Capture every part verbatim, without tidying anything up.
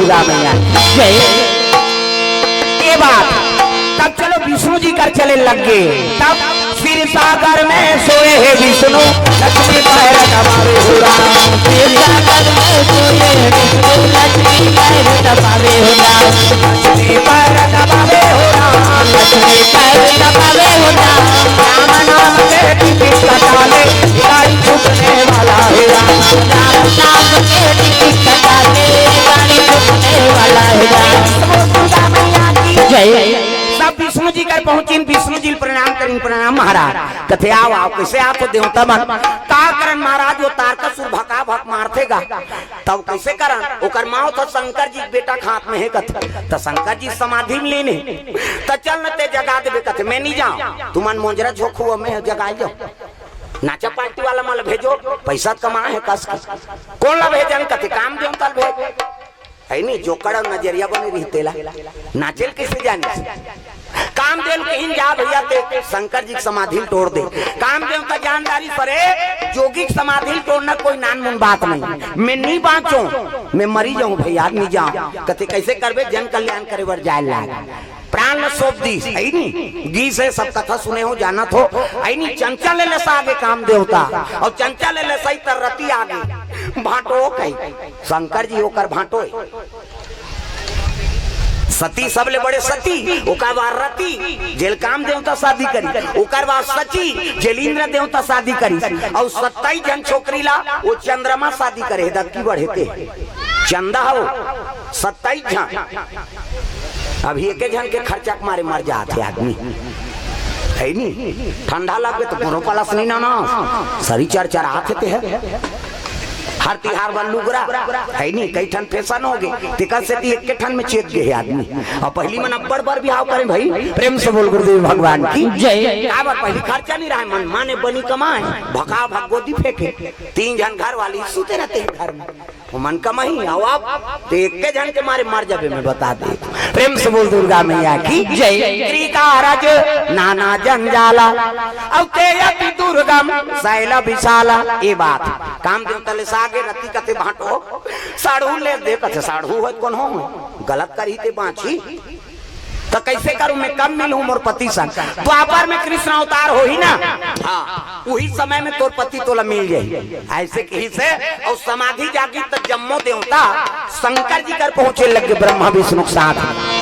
दुर्गा मैया। जय। ये बात, तब चलो विष्णु जी कर चले लग गए। तब क्षीर सागर में सोए हे विष्णु, लक्ष्मी पैर दबावे हो राम। क्षीर सागर में सोए हे विष्णु, लक्ष्मी पैर दबावे हो राम। लक्ष्मी पैर दबावे हो राम। लक्ष्मी पैर दबावे हो राम। राम नाम के टिकट कटा ले, गाड़ी छूटने वाला है राम। राम नाम के टिकट कटा ले, गाड़ी छूटने वाला है राम। दुर्गा मैया की जय। सब विष्णु जी कर पहुंचिन, विष्णु जी ल प्रणाम करिन। प्रणाम महाराज। कथे, "आओ, आओ, कइसे आप हो देवता मन?" "का करन महाराज, वो तारकासुर भका भक मारथे गा, तब कइसे करन? ओकर माँ तो शंकर जी के बेटा के हाथ में हे," कथे। "त शंकर जी समाधि में लीन हे, त चल न ते जगा देबे," कथे। "मैं नहीं जाऊँ, तुमन मोंजरा झोंकू, मैं जगा जाऊँ, नाचा पार्टी वाला मन ल भेजो, पैसा कमा हे कस के।" "कोन ला भेजन?" कथे, "काम देवता ल भेज।" है नी, जोकड़ अउ नजरिया बने रही तेला। नाचेल कइसे जानिस? कामदेव कहिन, "जा भैया, ते शंकर जी के समाधि ल तोड़ दे।" कामदेव का जानदारी सरे, जोगी के समाधि ल तोड़ना कोई नानमुन बात नहीं। "मैं नहीं बाँचो, मैं मरी जाऊँ भैया, नहीं जाऊँ।" कथे, "कइसे करबे? जन कल्याण करे बर जाए लाग।" प्राण ल सौंप दीस, है नी? गीस हे, सब कथा सुने हो, जानत हो, है नी? चंचा ले लेसा आगे काम देवता, अउ चंचा ले लेसा ही तर रति आगे भांटो कही। शंकर जी ओकर भांटो हे। सती सबले बड़े सती, ओकर बाद रति, जेल काम देवता शादी करी, ओकर बाद सची, जेल इंद्र देवता शादी करी, अउ सत्ताईस झन छोकरी ला वो चंद्रमा शादी करे, दक्की बढ़े ते चंदा हो, सत्ताईस झन। अभी एके झन के खर्चा के मारे मर जात हे आदमी, है नी? ठंडा लग गे त कोनो पलस नहीं नाना, सरी चरचरात हे ते हे। हर तिहार बर लुगरा, है नी? कई ठन फैशन हो गे, तेकर सेती एके ठन में चेत गे हे आदमी। अउ पहिली मन अब्बड़ बर बिहाव करे भाई, प्रेम से बोल गुरुदेव भगवान की जय। काबर पहिली खर्चा नहीं रहे, मन माने बनी कमाए, भका भक गोदी फेंके, तीन झन घर वाली सुते रहते हैं घर में। वो मन कमाही, अउ अब तो एके झन के मारे मर जाबे, मैं बता दे। प्रेम से बोल दुर्गा मैया की जय। कृतारज नाना जंजाला, अउ ते अति दुर्गम शैल विशाला। ये बात, काम देवता ले सागे रति कथे भांटो, साढ़ू ले दे कथे, साढ़ू हो कौन हो, गलत करही ते बाँची। त कइसे करूं, मैं कब मिलहूं मोर पति संग? द्वापर में कृष्ण अवतार होही ना, हाँ, उही समय में तोर पति तोला मिल जाही। अइसे कहिस हे, अउ समाधि जागी त जम्मो देवता शंकर जी कर पहुंचे लग गे, ब्रह्मा विष्णु के साथ।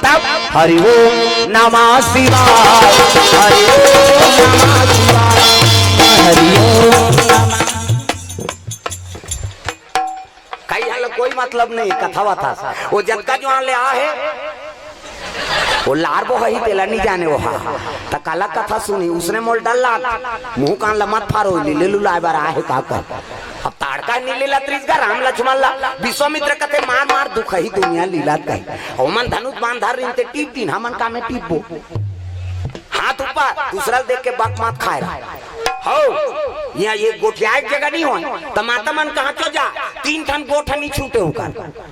तब हरि ओम नमः शिवाय, हरि ओम नमः शिवाय, हरि ओम नमः। कई हल कोई मतलब नहीं, कथा वथा। वो जतका जुआन ले आ हे, वो लार बो हही, तेला नहीं जाने वो हा। त काला कथा सुनी, उसने मोल डर लाग, मुंह कान ल मत फारो, लीले लुलाए बर आ हे का कर। अब ताड़का नीले ला त्रिजगा राम लक्ष्मण ला, विश्वामित्र कथे, "मार मार दुख ही दुनिया लीला कही।" ओमन धनुष बाण धर रिन ते टीप दिन, हमन का में टीपबो? हाथ ऊपर, दूसरा ल देख के बक मत खाए रहा। हो, यहाँ ये गोठिया एक जगह नहीं होय, त माता मन कहाँ चो जा, तीन ठन गोठ नहीं छूटे ओकर।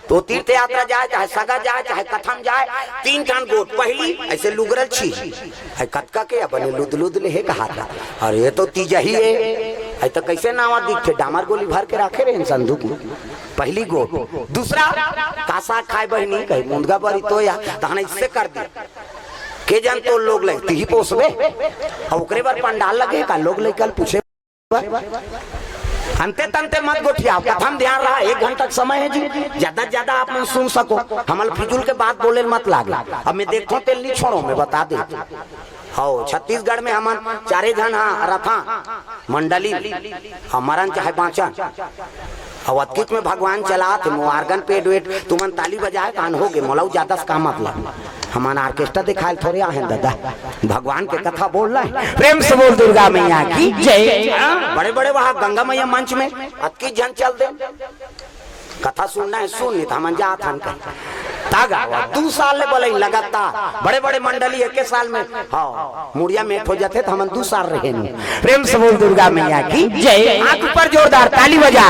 तो तीर्थ यात्रा जाए, चाहे सगा जाए, चाहे कथम जाए, तीन ठन गोठ। पहली ऐसे लुगरल छी, है कतका के बने लुद लुद ले हे कहा था। अरे ये तो तीजा ही है, है तो कैसे नावा दिखथे, डामर गोली भर के रखे रहे संदूक में। पहली गोठ। दूसरा, कासा खाए बहिनी कहे, मुंदगा बरी तो या, तहन इससे कर दी। के जन तो लोग लई, तिही पोसबे। अउ ओकरे बर पंडाल लगे का, लोग लई कल पूछे बर। अंते तंते मत गोठियाओ, कथम ध्यान रहा, एक घंटा के समय है जी, ज्यादा से ज्यादा आप मन सुन सको। हमल फिजूल के बात बोले ल मत लागे। अब मैं देखो तेल नहीं छोड़ो, मैं बता दे। हौ, छत्तीसगढ़ में हमन चारे झन हा रथा मंडली, मरन चाहे बाँचन। अउ अतकिच में भगवान चलात हे, मो organ पेट वेट, तुमन ताली बजाए, कान हो गे, मोला उ ज्यादा से का मतलब। हमन orchestra दिखाए ल थोड़े आहे दादा, भगवान के कथा बोल रहे हैं। प्रेम से बोल दुर्गा मैया की जय। हाँ, बड़े बड़े वहाँ गंगा मैया मंच में अतकिच झन चल दे, कथा सुनना है सुन, नहीं तो हमन जात हन कहीं। तागा, दू साल ले बोले लगातार, बड़े बड़े मंडली एक साल में, हाँ, मुड़िया मेट हो जाथे त हमन दू साल रहे नी। प्रेम से बोल दुर्गा मैया की जय। हाथ ऊपर जोरदार ताली बजा।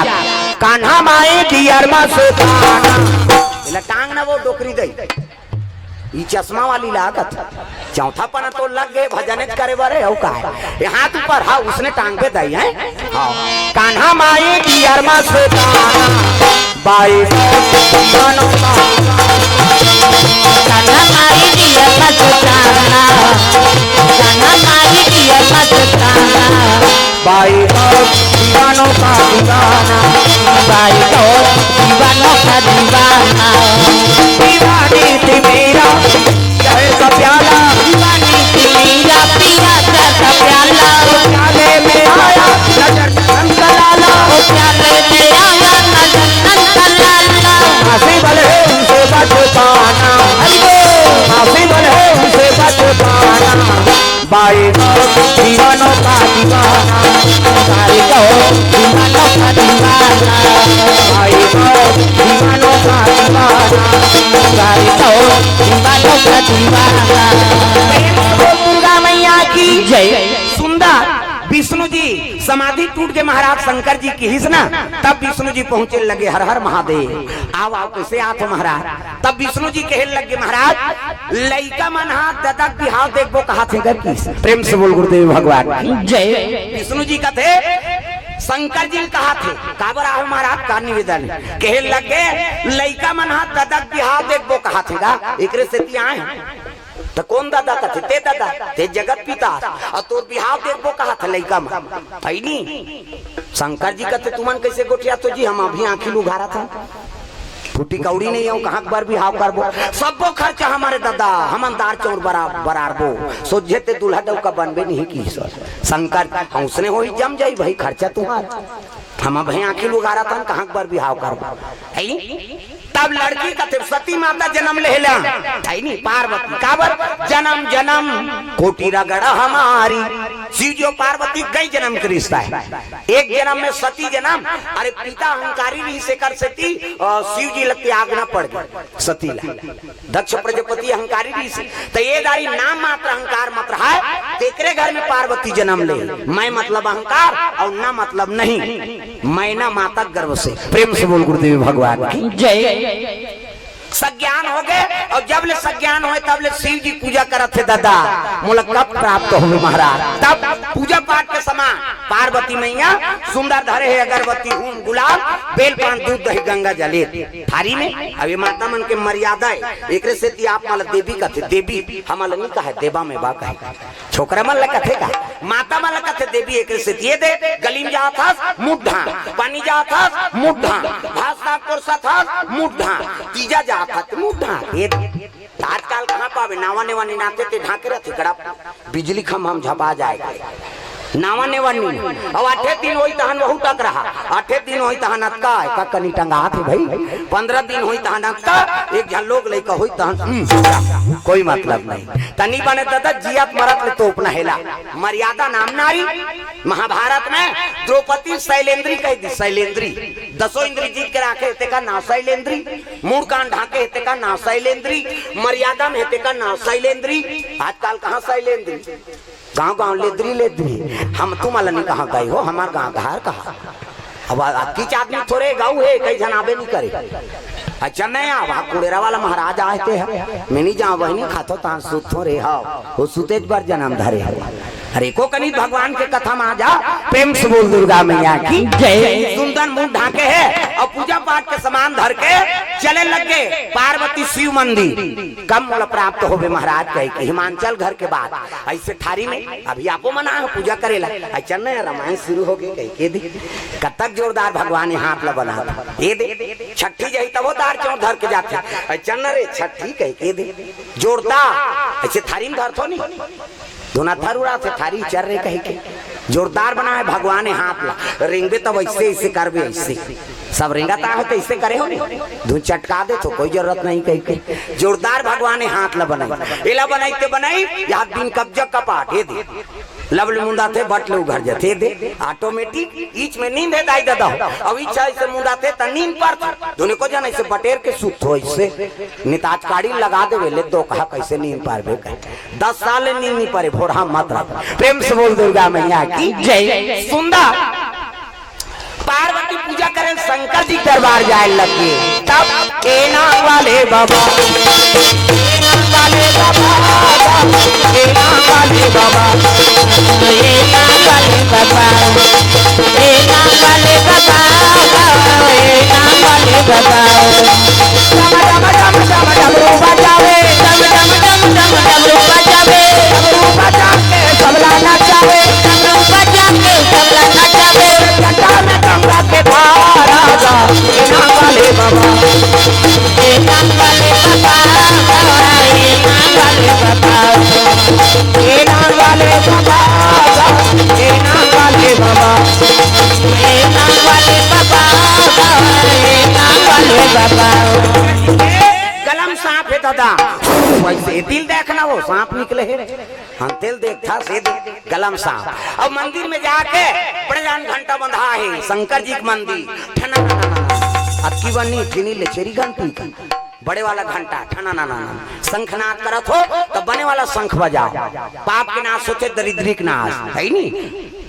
कान्हा माए दियर मा से कान्हा। एला टांग ना वो डोकरी दई। ई चश्मा वाली लागत। चौथा पना तो लग गए भजन करे बरे, अउ का है? ये हाथ ऊपर, हाँ, उसने टांग पे दई है। हाँ। कान्हा माए दियर मा से कान्हा। बाई। जाना माई दिया मत जाना, जाना माई दिया मत जाना। बाई गौ दीवानों का दीवाना, बाई गौ दीवानों का दीवाना। दीवानी थी मीरा जहर का प्याला, दीवानी थी मीरा पिया जहर का प्याला। प्याले में आया नजर नंद लाला, प्याले में आया नजर नंद लाला। हंसी भले उनसे बच पाना, हंसी भले उनसे बच पाना। बाई गौ दीवानों का दीवाना, बाई गौ दीवानों का दीवाना, बाई गौ दीवानों का दीवाना, बाई गौ दीवानों का दीवाना। दुर्गा मैया की जय। सुंदर विष्णु जी समाधि टूट के महाराज शंकर जी किहिस ना, तब विष्णु जी पहुंचे लगे, हर हर महादेव। आओ आओ, कैसे आत हो महाराज? तब विष्णु जी कहे लगे, महाराज, लइका मन हा ददा के बिहाव देखबो कहा थे गा किहिस। प्रेम से बोल गुरुदेव भगवान की जय। विष्णु जी कथे, शंकर जी कहा थे, काबर आए हो महाराज, का निवेदन हे? कहे लगे, लइका मन हा ददा के बिहाव देखबो कहा थे गा, एकरे सेती आए। त कोन ददा कथे? ते ददा, ते जगत पिता। अउ तोर बिहाव देखबो कहा थे लइका मन, है नी? शंकर जी कथे, तुमन कैसे गोठियाथो जी? हम अभी आंखी ल उघारत हन, फूटी कौड़ी नहीं हो, कहाँ बर बिहाव करबो? सब्बो खर्चा हमरे ददा, हमन दार चाउर बरा-, बरारबो। सोझे ते दूल्हा डउका बनबे नहीं किहिस। शंकर, हौसने होही जम जाही भाई खर्चा तुंहर। हम अभी आंखी ल उघारत हन, कहाँ बर बिहाव करबो? है नी? तब लड़की कथे, सती माता जनम लेहे ला, है नी? पार्वती, काबर? जनम जनम कोटि रगड़ा हमारी। शिव जी अउ पार्वती कई जनम के रिश्ता हे। एक जनम में सती जनम, अरे पिता अहंकारी रिहिस, एकर सेती, अ, शिव जी ला त्यागना पड़ गे सती ला। दक्ष प्रजापति अहंकारी रिहिस, त ए दारी नाम मात्र अहंकार मत रहय, तेकरे घर में पार्वती जनम ले। मैं मतलब अहंकार अउ ना मतलब नहीं, मैना माता गर्भ से। प्रेम से बोल गुरुदेव भगवान की जय। सज्ञान हो गे, अउ जब ले सज्ञान होय, तब ले शिव जी पूजा करत हे, ददा, मोला कब प्राप्त होबे महाराज? तब पूजा पाठ के समान पार्वती मैया सुंदर धरे हे अगरबत्ती, हूम, गुलाल, बेल पान, दूध, दही, गंगा जल ए थारी में। अब ए माता मन के मर्यादा हे, एकरे सेती आप मन ला देवी कथे, देवी हमन ला नी कहे, देवा में बा कहे। छोकरा मन ला कथे का? माता मन ला कथे देवी, एकरे सेती ए दे, गली में जात हस, मुंह ढांक, पानी जात हस, मुंह ढांक, भात साग परोसत हस, मुंह ढांक, तीजा जात हस, मुंह ढांक। ए दे। आजकल कहाँ पाबे? नावा नेवा निनाथे ते ढांके रथे, गड़ा बिजली खंभा में झपा जाय। नावा नेवा नी। अब आठे दिन होही तहन वहू टकरहा, आठे दिन होही तहन अतका, एका कनी टंगात हे भाई। पंद्रह दिन होही तहन अतका, एक झन लोग लइका होही तहन, हम्म, कोई मतलब नहीं। तनी बने ददा, जियत मरत ले तोपना हे ला। मर्यादा नाम नारी। महाभारत में द्रौपदी शैलेंद्री कहि दिस, शैलेंद्री। दसों इंद्री जीत के राखे हे, तेकर नाव शैलेंद्री। मूड़ कान ढांके हे, तेकर नाव शैलेंद्री। मर्यादा में हे, तेकर नाव शैलेंद्री। आजकल कहाँ शैलेंद्री? गांव गांव लेद्री लेद्री। हम तुमन ला नी कहा गई हो, हमर गांव घर कहा। अब अतकीच आदमी थोरे गांव हे, कई झन आबे नी करे। अच्छा नहीं आवा, कुड़ेरा वाला महाराज आए ते हे। मैं नी जांव, वही नी खाथो, तहां सुतथो रे हव। वो सुतेच बर जनम धरे हव। अरे को कनी भगवान के कथा में आ जा, प्रेम से बोल दुर्गा मैया की जय। सुंदर मुंह ढांके हे अउ पूजा पाठ के समान धर के चले लग गे पार्वती शिव मंदिर। कब मोला प्राप्त होबे महाराज कहे के हिमांचल घर के बात। ऐसे थारी में अभी आपो मन आए हो पूजा करे ला। अइ चल न, रामायण शुरू हो गे कहि के दे। कतक जोरदार भगवान ये हाथ ला बना दे। ए दे, छठी जाही तभो दार चाउर धर के जाथे। अइ चल न रे छठी कहि के दे। जोरदार, ऐसे थारी में धरथो नहीं। धुना थरुरा से थारी चर रे कहि के। जोरदार बनाए भगवान ये हाथ ला। रेंगबे तब ऐसे, ऐसे करबे ऐसे। सब रेंगत आहे त ऐसे करे हो नहीं। धुन चटका देथो, कोई जरूरत नहीं कहि के। जोरदार भगवान ये हाथ ला बनाई। एला बनाई ते बनाई, यहाँ बिन कब्जा कपाट, ए दे। लबले मुंदाथे, बट ले उघर जाथे, ए दे। ऑटोमेटिक, ईच में नींद हे दाई ददा हो। अब इच्छा ऐसे मुंदाथे, त नींद परथे। धुन एको झन ऐसे बटेर के सुतथो ऐसे। निताज काड़ी लगा देवे, ले तो कहा कैसे नींद पारबे कहे। दस साल ले नींद नहीं परे, भोरहा मत रह। प्रेम से बोल दुर्गा मैया की जय। सुंदर पार्वती पूजा करे, शंकर जी के दरबार जाए लग गे। तब ए नाम वाले बाबा, ए नाम वाले बाबा, ए नाम वाले बाबा, ए नाम वाले बाबा, ए नाम वाले बाबा, ए नाम वाले बाबा। डम डम डम डम डम। गलम सांप हे दादा, वइसे दिल देखना, वो सांप निकले हे। हम तेल देखथा से दे, गलम सांप। अउ मंदिर में जाके बड़े जान घंटा बंधा हे, शंकर जी के मंदिर। ठना ना ना ना ना। अतकी बनी ठिनी ले छेरी घंटी का। बड़े वाला घंटा, ठना ना ना ना। शंखनाद करत हो, त बने वाला शंख बजाओ। पाप के नाश होथे, दरिद्री के नाश, हे नी?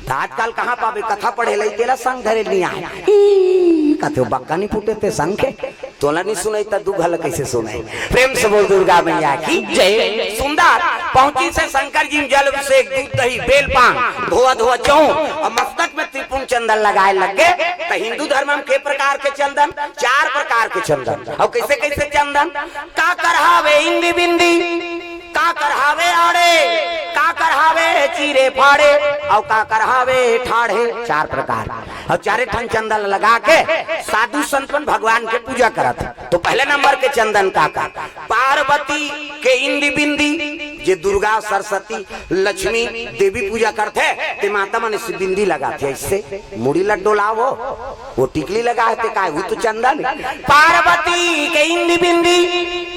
त आजकल कहाँ पाबे, कथा पढ़े लई, तेला शंख धरे नहीं आए। ई, कथे बक्का नहीं फूटे ते शंख हे। तोला नहीं सुनाई त दू घला कैसे सुनाई? प्रेम से बोल दुर्गा मैया की जय। सुंदर पहुंची से शंकर जी में जल अभिषेक, दूध दही बेल पान, धोआ धोआ चौं अउ मस्तक में त्रिपुंड चंदन लगाए लग गे। त हिंदू धर्म में के प्रकार के चंदन? चार प्रकार के चंदन। अउ कैसे कैसे चंदन? काकर हावे इंदी बिंदी, काकर हावे आड़े, काकर हावे चीरे फाड़े, अउ काकर हावे ठाढ़े। चार प्रकार। अउ चारे ठन चंदन लगा के साधु संत मन भगवान के पूजा करत हे। तो पहले नंबर के चंदन काकर? पार्वती के इंदी बिंदी, जे दुर्गा, सरस्वती, लक्ष्मी, देवी पूजा करथे, ते माता मन से बिंदी लगाथे, ऐसे मुड़ी ल डोलावो, वो टिकली लगा हे ते काय, वो तो चंदन हे। पार्वती के इंदी बिंदी,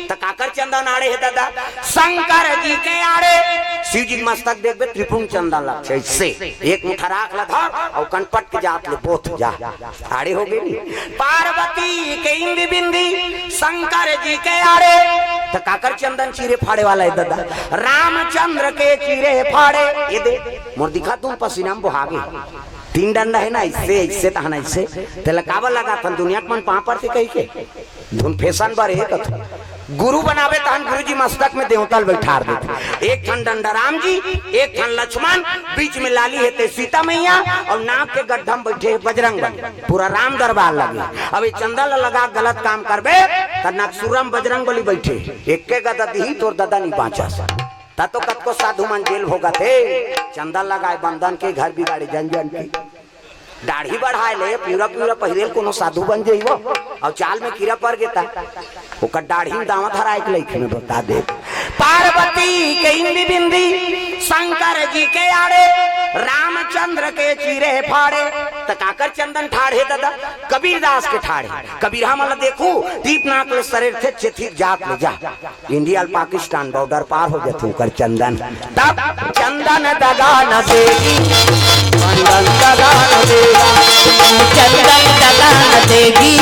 त काकर चंदन आड़े हे दादा? शंकर जी के आड़े। शिव जी के मस्तक देखबे, त्रिपुंड चंदन लगथे, ऐसे एक मुठा राख ल धर अउ कनपट के जात ले बोथ जा। आड़े हो गे नी। पार्वती के इंदी बिंदी, शंकर जी के आड़े। त काकर चंदन चीरे फाड़े वाला हे दादा? रामचंद्र के चीरे फाड़े। ये दे, मोर दिखा तुम पसीना में बोहा गे। तीन डंडा हे ना, ऐसे, ऐसे तहन ऐसे। तेला काबर लगाथन दुनिया के मन पाँव परथे कहिके? धुन फैशन बर हे कथो। गुरु बनावे तहन गुरु जी मस्तक में देवता ल बैठार देथे। एक ठन डंडा राम जी, एक ठन लक्ष्मण, बीच में लाली हे ते सीता मैया, अउ नाक के गड्ढा में बैठे हे बजरंग बली। पूरा राम दरबार लगे। अब ये चंदन ल लगा गलत काम करबे, त नागसुरम बजरंग बली बैठे हे। एके गदा दिही तोर ददा नहीं बाँचस। त तो कतको साधु मन जेल भोगत हे, चंदन लगाए बंदन के घर बिगाड़े जन जन के। दाढ़ी बढ़ाए ले, पूरा पूरा पहिरे ल कोनो साधु बन जइबो, अउ चाल में कीरा पर गे त ओकर दाढ़ी में दावा धराए के लइक में बता दे। पार्वती के इंदी बिंदी, शंकर जी के आड़े, रामचंद्र के चीरे फाड़े। त काकर चंदन ठाढ़े दादा? कबीरदास के ठाढ़े। कबीरहा मन ल देखू, दीप नाक ले सरेरथे, चेथिर जात ले जा। इंडिया अउ पाकिस्तान बॉर्डर पार हो जाथे ओकर चंदन। तब चंदन दगा न देगी, चंदन दगा न देगा, चंदन दगा न देगी।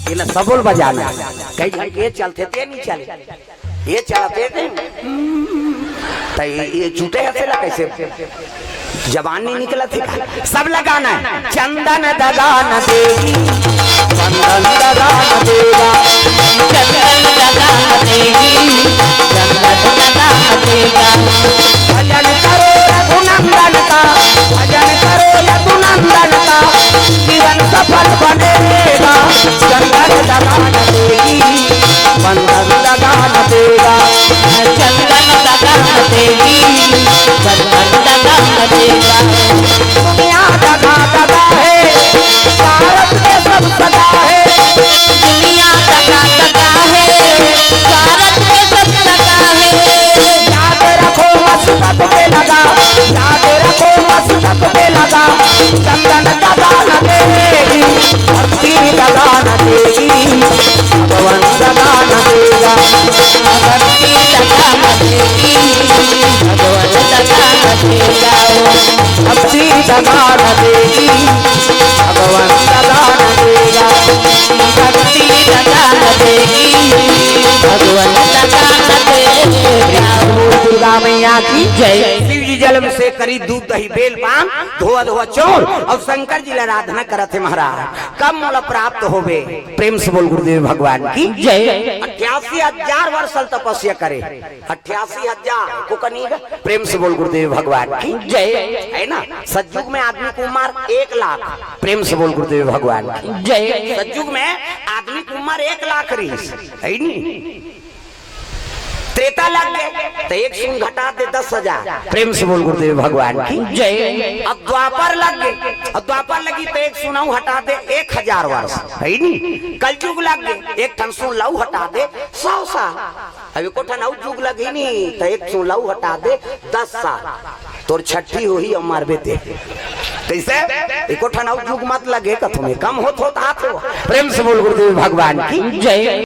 ये ना सबोल बजाना। कई झन के ये चलथे, ते नहीं चले। ये चलथे ते। त ये, ये चूटे हंसे ला कैसे? जबान नहीं निकलत हे का? सब लगाना हे। चंदन दगा न देगी, चंदन दगा न देगा, चंदन दगा न देगी, चंदन दगा न देगा। भजन करो रघुनंदन का, भजन करो रघुनंदन का, जीवन सफल बनेगा। चंदन दगा न देगी, चंदन दगा न देगा, चंदन दगा न देगी, चंदन दगा न देगा। दुनिया दगा दगा हे, भारत में सब सगा हे। दुनिया दगा दगा हे, भारत में सब सगा हे। याद रखो मस्तक पे लगा, याद रखो मस्तक पे लगा, चंदन दगा न देगी, भक्ति दगा न देगी, भगवान दगा न देगा। भक्ति दगा न देगी, भगवान दगा न देगा। भक्ति दगा न देगी, भगवान दगा न देगा। भक्ति दगा न देगी, भगवान दगा न देगा। दुर्गा मैया की जय। शिव जी जल अभिषेक करी, दूध दही बेल पान, धोआ धोआ चौर, अउ शंकर जी ला आराधना करत हे महाराज। कब मोला प्राप्त होबे? प्रेम से बोल गुरुदेव भगवान की जय। अट्ठासी हजार वर्ष तपस्या करे, अट्ठासी हजार को कनी। प्रेम से बोल गुरुदेव भगवान की जय। हे ना, सतयुग में आदमी की उमर एक लाख। प्रेम से बोल गुरुदेव भगवान की जय। सतयुग में आदमी की उमर एक लाख रहिस, हे नी? त्रेता लग गे त एक सून घटा दे दस हजार। प्रेम से बोल गुरुदेव भगवान की जय। अब द्वापर लग गे, अब द्वापर लगी त एक सून अउ हटा दे एक हजार वर्ष, हे नी? कलयुग लग गे, एक ठन सून ल अउ हटा दे सौ साल। अब एको ठन अउ जुग लगही नी त एक सून ल अउ हटा दे दस साल। तोर छठी होही अउ मारबे ते। कइसे? एको ठन अउ जुग मत लगे, कथों में कम होत होत आत हो। प्रेम से बोल गुरुदेव भगवान की। जय।